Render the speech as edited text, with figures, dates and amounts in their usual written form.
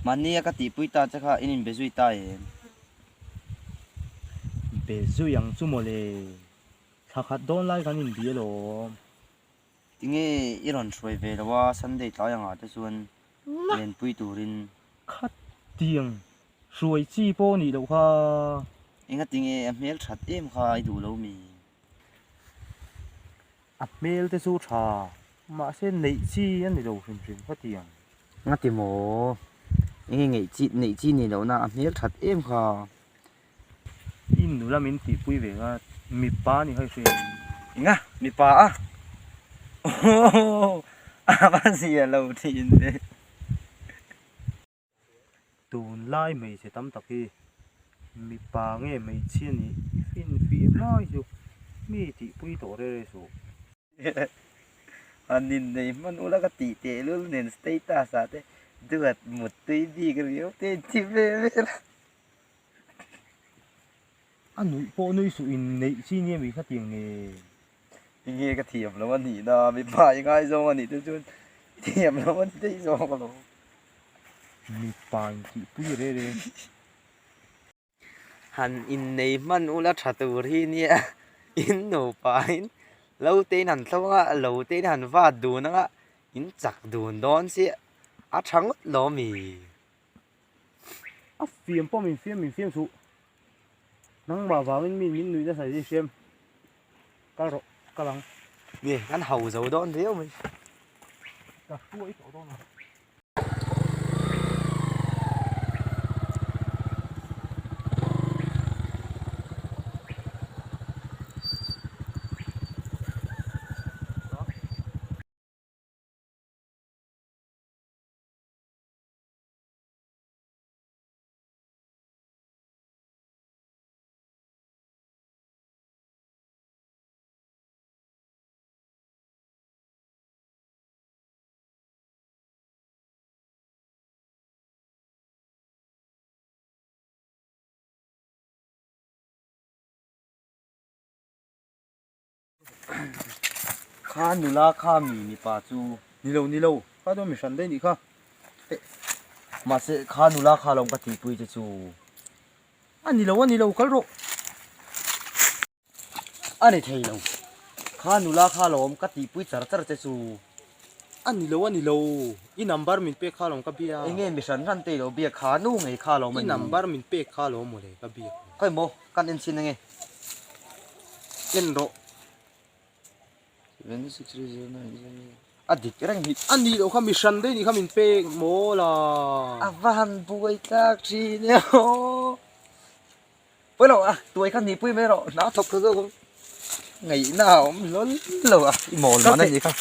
Mahnia ka tihpui ta che kha in inbe zui ta em? Be zui ang chu mawle. Thla khat dawn lai kan inbi alawm. Tinge i rawn hruai ve lo a Sunday tlai angah te chuan lenpui turin. Khat tiang hruai chi pawh nih loh kha. Enga tinge a hmel that em kha i duh lo mi? A hmel te chu tha, mahse neih chi a ni lo hrim hrim kha tiang. Nga ti maw? Enge ngeih chi, neih chi nih lohna a hmel that em kha. I nula min tihpui ve kha mipa a ni kha i hria em? Enga? Mipa a? Aww a va zia lo thin ve. Tunlai hmeichhe tam tak hi mipa nge hmeichhia nih finfiah mai chu mi tihpui tawh reh reh suh. An innei hman ula ka tih tehlul nen status ah te duat mut tui bik riau te in ti ve vel a. A nuih pawh nui suh inneih chi nia mi kha tiang nge. Tinge ka thiam lo a nih na mipa i ngaizawng a nih te chuan i thiam lo a ni daih zawk alawm. Mipa in tihpui reh reh. Han innei hman ula tha tur hi nia in nupa in lo te in han thlo anga lo te in han vat dun anga in chak dun dawn chiah a tha ngawt lo mi. A fiam pawh min fiam min fiam suh nangmah vangin mi min nuih nasa hi hriam kal rawh kal ang. Nge kan hau zo dawn riau mai. Ka hruai tawh dawn a. Kha nula kha mi mipa chu ni lo ni lo kha chuan mi hran daih nih kha mahse kha nula kha lawm ka tihpui te chu a ni lo a ni lo kal rawh. A ni thei lo. Kha nula kha lawm ka tihpui char char che chu. A ni lo a ni lo. I number min pek kha lawm ka bia. Enge mi hran hran te i lo biak kha nu ngei kha lawm a ni. I number min pek kha lawm mawle ka biak. Khawi maw kan en chhin ange. En rawh. 763090 A dik reng hi. A nih loh kha mi hran daih nih kha min pek maw la. A va han buai tlak thin e aw. Pawi lo a, tuai kha nihpui mai rawh, hna thawk kha zawk ang. Ngaihna a awm hlawl lo a, i mawl man a nih kha.